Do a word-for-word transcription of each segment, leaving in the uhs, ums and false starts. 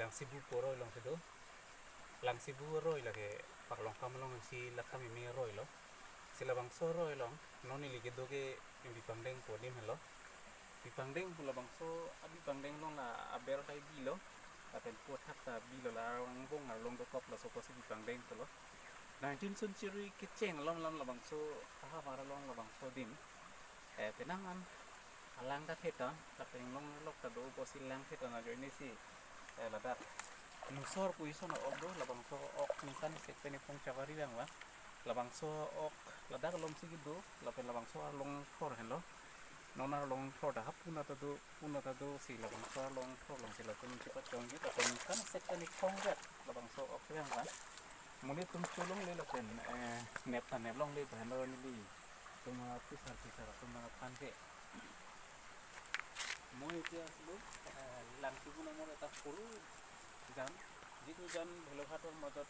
Langsibu pu aroi along si do. Langsibu aroi lake Paklongkam along si lakha meme aroi lo. Si labangso aroi along non neli kedo ke Bipangdeng pu adim helo. Bipangdeng pu labangso a Bipangdeng along la aber kai bi lo. Lapen pu athak ta bi lo, la angbong arlong dokok, laso apotsi Bipangdeng pulo. Nineteenth century kecheng along lam labangso ahavar along labangso adim. Eh, penang an alang ta thetan, lapen inglong lok ta do apotsi lang thetan ajoine si, eh, ladak Nusor pu ison ok do, labangso ok ningkan sek pen iphong chavari vangva. Labangso ok ladak along si kedo, lapen labangso arlong thor henlo. Non arlong thor ta ha puna ta do, puna ta do si labangso arlong thor along si latum chepachongji, lapen ningkan sek pen iphong vet labangso ok vangva. Monit atum cholongle lapen, eh, nep ta nep longle pu henlo neli. Tuma pisar pisar tuma aphan ke. মই এতিয়া আছিলো, আহ, লাংচিবু নামৰ এটা সৰু জান, যিটো জান ভেলৌঘাটৰ মাজত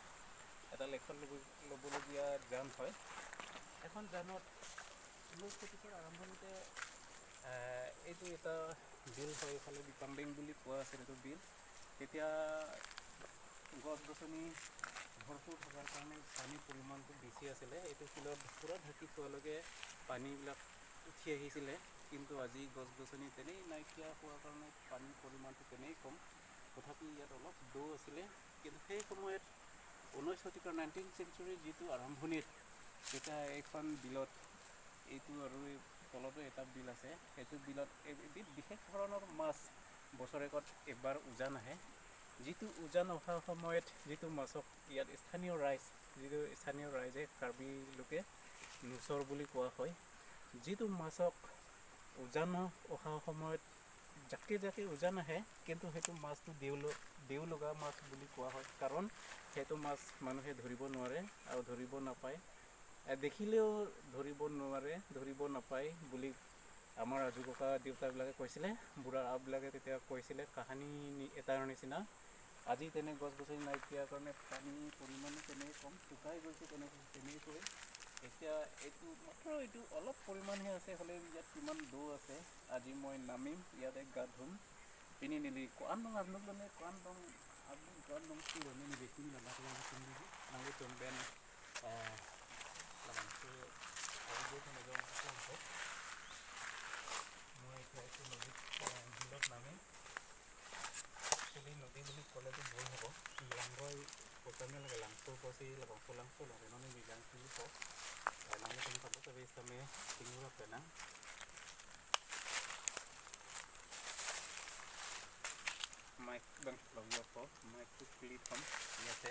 এটা লেখত ল'ব-, ল'বলগীয়া জান হয়। এখন জানত ঊনৈছশ শতিকাৰ আৰম্ভণিতে, আহ, এইটো এটা বিল হয়, এইফালে বিপাংডেং বুলি কোৱা আছিল এইটো বিল। তেতিয়া গছ গছনি ভৰপূৰ থকাৰ কাৰণে পানীৰ পৰিমাণটো বেছি আছিলে। এইটো শিলত পূৰা ঢাকি থোৱালৈকে পানীবিলাক উঠি আহিছিলে, কিন্তু আজি গছ গছনি তেনেই নাইকিয়া হোৱাৰ কাৰণে পানীৰ পৰিমাণটো তেনেই কম। তথাপি ইয়াত অলপ দ আছিলে, কিন্তু সেই সময়ত ঊনৈছ শতিকাৰ নাইনটিন চেঞ্চুৰীৰ যিটো আৰম্ভণিত যেতিয়া এইখন বিলত, এইটো আৰু এই তলতো এটা বিল আছে, সেইটো বিলত এ-, এবিধ বিশেষ ধৰণৰ মাছ বছৰেকত এবাৰ উজান আহে। যিটো উজান অহা সময়ত যিটো মাছক ইয়াত স্থানীয় ৰাইজ, যিটো স্থানীয় ৰাইজে কাৰ্বি লোকে নুচৰ বুলি কোৱা হয়, যিটো মাছক উজান অহা সময়ত জাকে জাকে উজান আহে, কিন্তু সেইটো মাছটো দেউ ল-, দেউ লগা মাছ বুলি কোৱা হয়, কাৰণ সেইটো মাছ মানুহে ধৰিব নোৱাৰে আৰু ধৰিব নাপায়। এ, দেখিলেও ধৰিব নোৱাৰে, ধৰিব নাপায় বুলি আমাৰ আজো ককা দেউতাবিলাকে কৈছিলে, বুঢ়া আপাবিলাকে তেতিয়া কৈছিলে কাহানী নি-, এটাৰ নিচিনা। আজি তেনে গছ গছনি নাইকিয়াৰ কাৰণে পানীৰ পৰিমাণো তেনে কম, শুকাই গৈছে তেনে, তেনেকৈ। এতিয়া এইটো মাত্ৰ এইটো অলপ পৰিমাণহে আছে, হ'লে ইয়াত কিমান দ আছে। আজি মই নামিম, ইয়াতে গা ধুম। Pini neli ko-an along arnuk lone, ko-an along arnuk, ko-an along si lone neli pini ladak lang sendiri. Nanglitum pen, eh, labangso audio ko nang jong ko ko. Moi ke itu nodi, eh, bilot nami. Actually nodi bili kole tu bol hobo. Langroi, kota me lage Langso apotsi labangso Langso lo, non neli Langso ko. Eh, nanglitum sabo sabi same tingura penang. Mic bang lawyer po, mic to clip ham, ya se.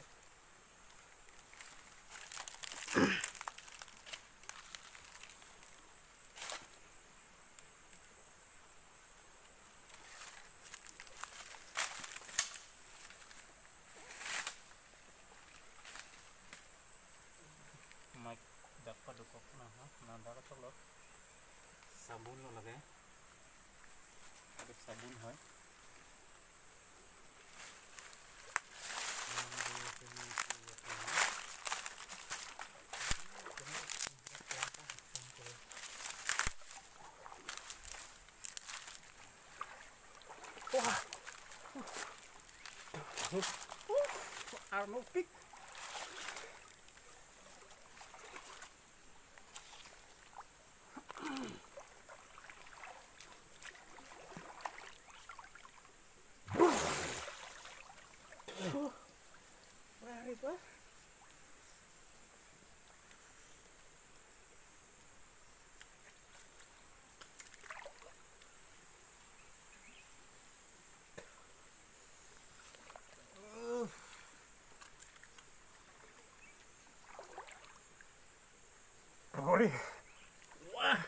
Mic dak padokok na ha, nandar tolo. Sabun lo lage. Ada sabun hai. Wah. Arnuk pik. Wah, ripa. Bori. Wah.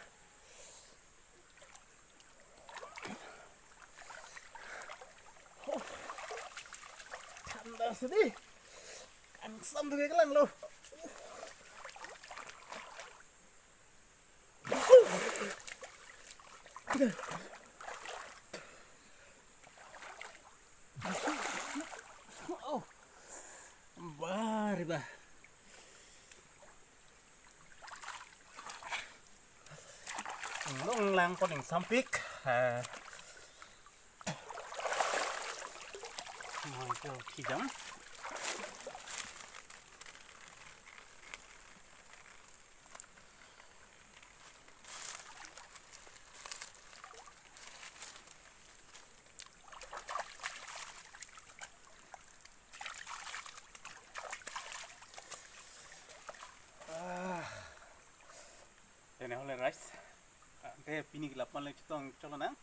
Thanda sini. Kangsam tu kalang lo. Oh. Bah, riba. Long lang ko ning sampik. Eh. Moi ke uthi jam. Ah. Tene hole rice. Ah, te pini ke lapu-an le chetong cholo nang.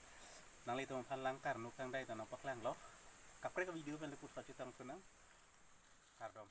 Nanglitum aphan lang karnu kangdai ta nangpaklanglo. Kaprek video pen le puthot chetong thu nang. Kardom.